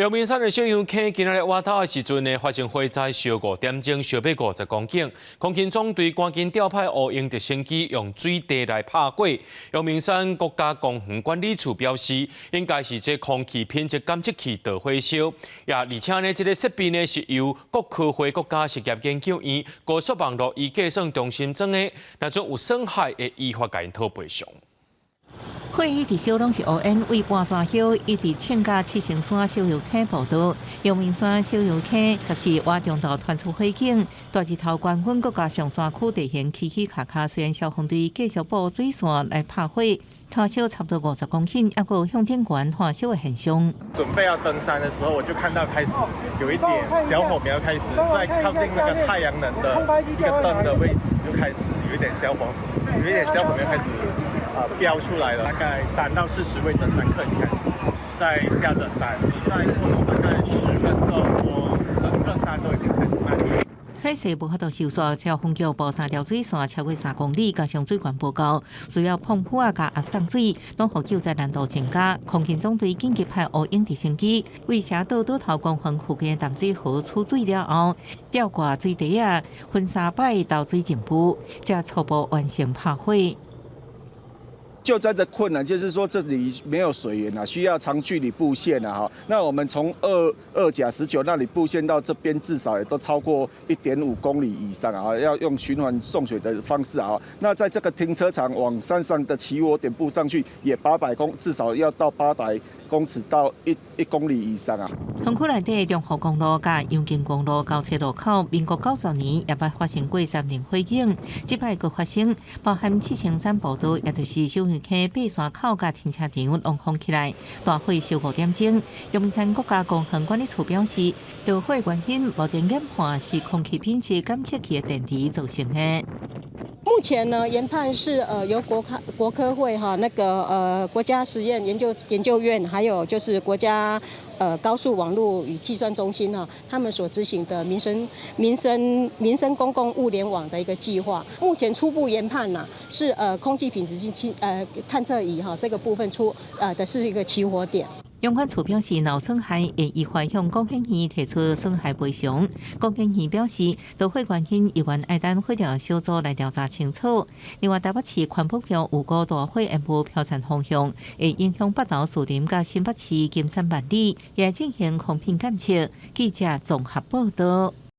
陽明山的小油坑今仔日倚頭的時陣呢，發生火災，燒5點鐘，燒欲50公頃。空勤總隊趕緊調派烏蠅直升機，用水袋來拍火。陽明山國家公園管理處表示，應該是這空氣品質監測器導火燒。也而且呢，這个設備呢是由國科會國家實驗研究院高速網路與計算中心裝的，若準有損害，會依法共𪜶討賠償。火一直燒攏是烏煙，對半山腰一直衝到七星山小油坑步道。陽明山小油坑十四晚中晝傳出火警，大日頭關阮國家上山區地形起起跤跤，雖然消防隊繼續布水線來拍火，拖燒差不多50公頃，猶閣有向頂懸燃燒的現象。準備要登山的時候，我就看到開始有一點小火苗開始在靠近那個太陽能的一個燈的位置，就開始有一點小火，有一點小火苗開始飆出來了。大概3到40位登山客已經開始在下着山，再過了大概10分鐘，我整個山都已經開始蔓延。火勢無法度收煞，消防局布三條水線超過3公里，加上水源無夠，需要泵浦仔佮壓送水，攏予救災難度增加。空勤總隊緊急派烏蠅直升機，對社島島頭公園附近的淡水河取水了後，吊掛水袋仔，分三擺投水進步，才初步完成拍火。救災的困難就是說，這裡沒有水源啊，需要長距離布線啊，哈。那我們從二二甲十九那裡布線到這邊，至少也都超過1.5公里以上啊，要用循環送水的方式啊。那在這個停車場往山上的起火點布上去，也800公，至少要到800公尺到一公里以上啊。園區內底中湖公路佮陽金公路交叉路口，民國90年也捌發生過山林火警，這擺閣發生，包含七星山步道，也就是小油坑爬山口佮停車場攏封起來，大火燒5點鐘。陽明山國家公園管理處表示，導火原因目前研判是空氣品質監測器的電池造成的。目前呢，研判是由國科會哈那個國家實驗研究院，還有就是國家高速網路與計算中心哈，他們所執行的民生公共物聯網的一個計劃。目前初步研判呢，是空氣品質機探測儀哈這個部分出的是一個起火點。陽管處表示，若有損害會依法向高檢院提出損害賠償。高檢院表示，導火原因猶原愛等火調小組來調查清楚。另外，台北市環保局預估大火煙霧飄散方向，會影響北投士林佮新北市金山萬里，也進行空品檢測。記者綜合報道。